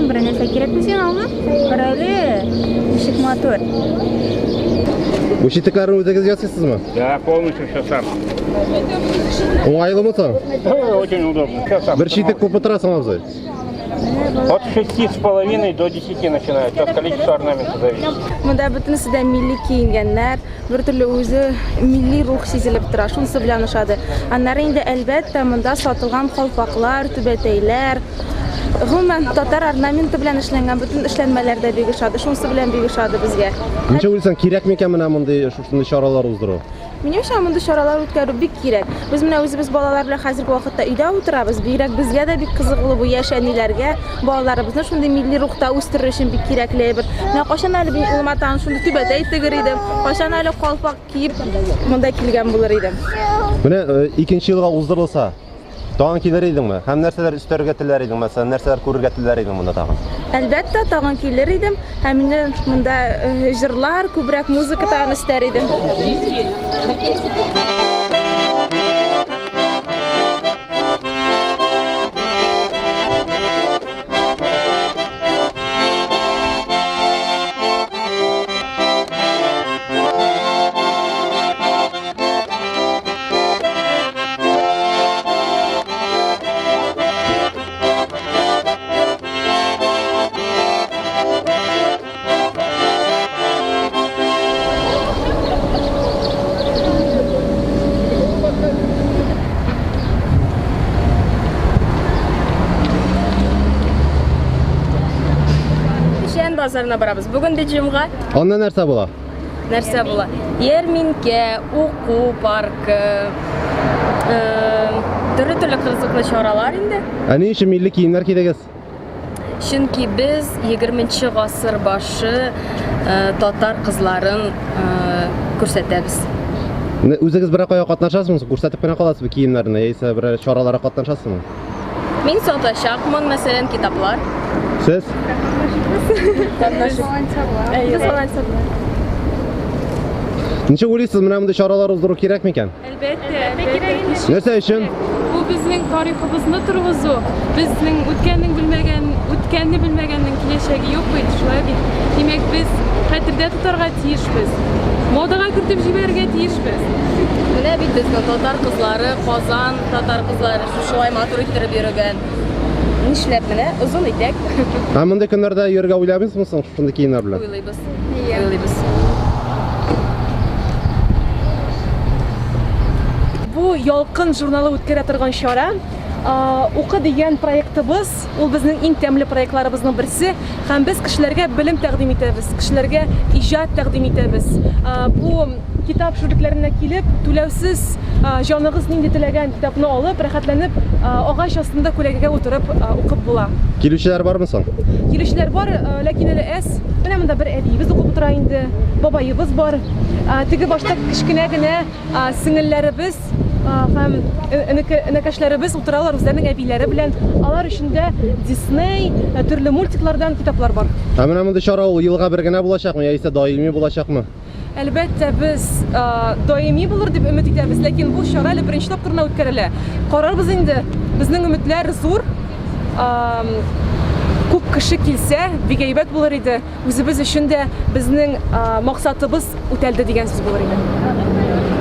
Берәр нәрсә кирәкме сиңа, улым? Кара әле, ничек матур. Бу читекләрне үзегез ясыйсызмы? Да, полностью все сам. Уңайлымы соң? Очень удобно. Все сам. Бер читек күпме тора соң, абзый? От 6,5 до 10 начинается, от количества орнамента зависит. Монда бөтенесе дә милли киенгәннәр, бер төрле үзе милли рух сизелеп тора, шунысы белән ошады. Аннары инде, әлбәттә, монда сатылган калфаклар, түбәтәйләр, гомумән, татар орнаменты белән эшләнгән бөтен эшләнмәләр дә бик ошады, шунысы белән бик ошады безгә. Ничек уйлыйсың, кирәк микән менә мондый шушындый чаралар уздыру? Минемчә, мондый чаралар үткәрү бик кирәк. Без менә үзебез балалар белән хәзерге вакытта өйдә утырабыз. Бигрәк безгә дә бик кызыклы бу яшь әниләргә балаларыбызны шундый милли рухта үстерер өчен бик кирәкле әйбер. Менә кайчан әле мин улыма тагын шундый түбәтәй тегер идем, кайчан әле калфак киеп монда килгән булыр идем. Менә э, икенче елга уздырылса, Тагын килер идеңме? Һәм нәрсәләр өстәргә теләр идең, мәсәлән, нәрсәләр күрергә теләр идең монда тагын? Әлбәттә, тагын килер идем. Һәм инде монда э, җырлар, күбрәк музыка тагын өстәр идем. Печән базарына барабыз. Бүген бит җомга. Анда нәрсә була? Нәрсә була? Ярминкә, уку паркы, төрле-төрле кызыклы чаралар инде. Ә ни өчен милли киемнәр кидегез? Чөнки без 20 гасыр башы татар кызларын күрсәтәбез. Үзегез берәр кая катнашасызмы? Күрсәтеп кенә каласызмы киемнәрне яисә берәр чараларга катнашасызмы? Мин сатачакмын, мәсәлән, китаплар. Сез? Без волонтерлар. Ничек уйлыйсыз, менә мондый чаралар уздыру кирәк микән? Әлбәттә, әлбәттә. Нәрсә өчен? Бу безнең тарихыбызны торгызу, безнең үткәннең белмәгән, үткәнне белмәгәннең киләчәге юк бит, шулай бит. Димәк, без хәтердә тотарга тиешбез. Модага кертеп җибәрергә тиешбез. Менә бит безнең татар кызлары, Казан татар кызлары шушылай матур иттереп йөрегән. Нишләп менә озын итәк? Ә мондый көннәрдә йөрергә уйламыйсызмы соң шушындый киемнәр белән? Уйлыйбыз. Уйлыйбыз. Бу Ялкын журналы үткәрә торган чара. Укы дигән проектыбыз, ул безнең иң тәмле проектларыбызның берсе. Һәм без кешеләргә белем тәкъдим итәбез, кешеләргә иҗат тәкъдим итәбез. Бу китап шүрлекләренә килеп, түләүсез җаныгыз нинди теләгән китапны алып, рәхәтләнеп, агач астында күләгәгә утырып укып була. Килүчеләр бармы соң? Килүчеләр бар, ләкин әле әз. Менә монда бер әбиебез укып утыра инде, бабаебыз бар. Теге башта кечкенә генә Сеңелләребез һәм энекәшләребез утыралар үзләренең әбиләре белән. Алар өчен дә Дисней, төрле мультиклардан китаплар бар. Ә менә мондый чара ул елга бер генә булачакмы, яисә даими булачакмы? Әлбәттә, без даими булыр дип өмет итәбез, ләкин бу чара әле беренче тапкыр гына үткәрелә. Карарбыз инде, безнең өметләр зур. Күп кеше килсә, бик әйбәт булыр иде. Үзебез өчен дә безнең максатыбыз үтәлде дигән сүз булыр иде.